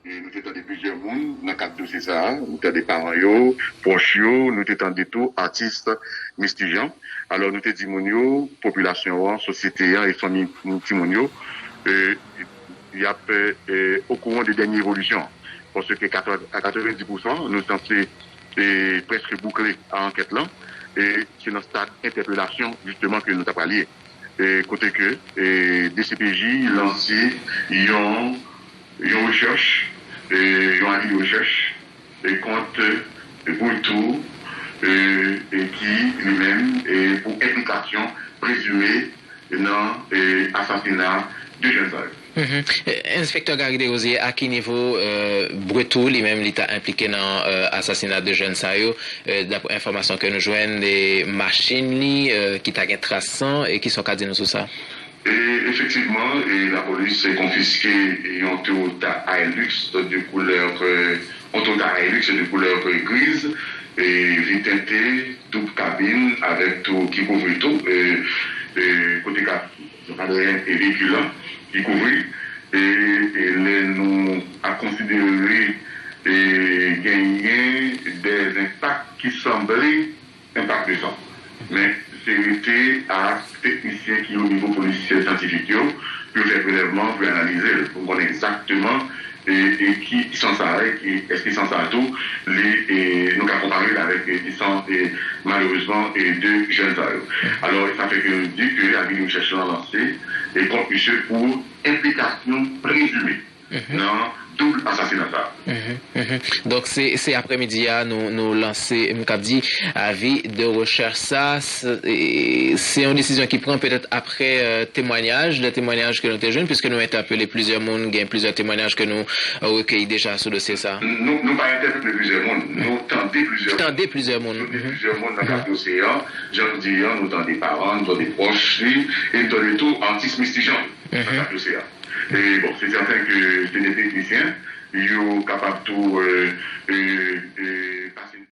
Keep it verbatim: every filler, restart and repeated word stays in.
E nou te tande plizyè moun nan kad dosye sa a. Nou tande paran yo, pwòch yo, nou te tande tou atis Misty Jean. Alò, nou te di moun yo, popilasyon an, sosyete an e fanmi timoun yo, e, y ap, e, okouran de dènye evolisyon. Paske katreven, a katreven di pousan, nou sanse, e, prèske boukle a ankèt lan. E se nan stad entèpelasyon, jisteman, ke nou ta pral ye. E kote ke, e, D C P J lanse yon, yon rechèch, e, yon avi de rechèch, e, kont, e, Bretoux, e, e ki, li menm, e, pou enplikasyon prezime nan, e, asasina de jèn sa yo. Mhm. E, Enspektè Gary Desrosiers, a ki nivo, e, Bretoux li menm li ta enplike nan, e, asasina de jèn sa yo? E, daprè enfòmasyon ke nou jwenn, e, machin li, e, ki ta gen tras san, e kisa w ka di nou sou sa? E, efektivman, e, lapolis konfiske yon Toyota Hilux de koulè, e, yon Toyota Hilux de koulè, e, griz, e, vi tente, doub kabin, avèk tou ki kouvri tou, e, e, kote ka, kadre e veyikil lan ki kouvri, e, e lè nou ap konsidere, e, genyen de enpak ki sanble enpak de san. Men se rete a teknisyen ki o nivo polis syantifik yo, pou yo fè prelèvman, pou yo analize l, pou n konnen egzakteman, e, e ki san sa a, e ki, èske san sa a tou, li, e, nou ka konpare l avèk, e, san, e, malerezman, e, de jèn sa yo. Alò, sa fè ke nou di ke avi de rechèch lan lanse, e, kont misye pou enplikasyon prezime nan doub asasina sa. Mhm, mhm. Donk, se, se aprèmidi a, nou, nou lanse, m k ap di, avi de rechèch sa. Se, e, se yon desizyon ki pran petèt aprè, e, temwayaj, de temwayaj ke nou te jwenn, piske nou entèpele plizyè moun, gen plizyè temwayaj ke nou, e, rekeyi deja sou dosye sa. Nou, nou pa entèpele plizyè moun, nou tande plizyè moun. Tande plizyè moun. Tande plizyè moun nan kad dosye a. Jan nou di a, nou tande paran, nou tande pwòch li, e nou tande tou atis Misty Jean nan kad dosye a. E bon, se sèten ke se de teknisyen, yo kapab tou, e, e, e, pase.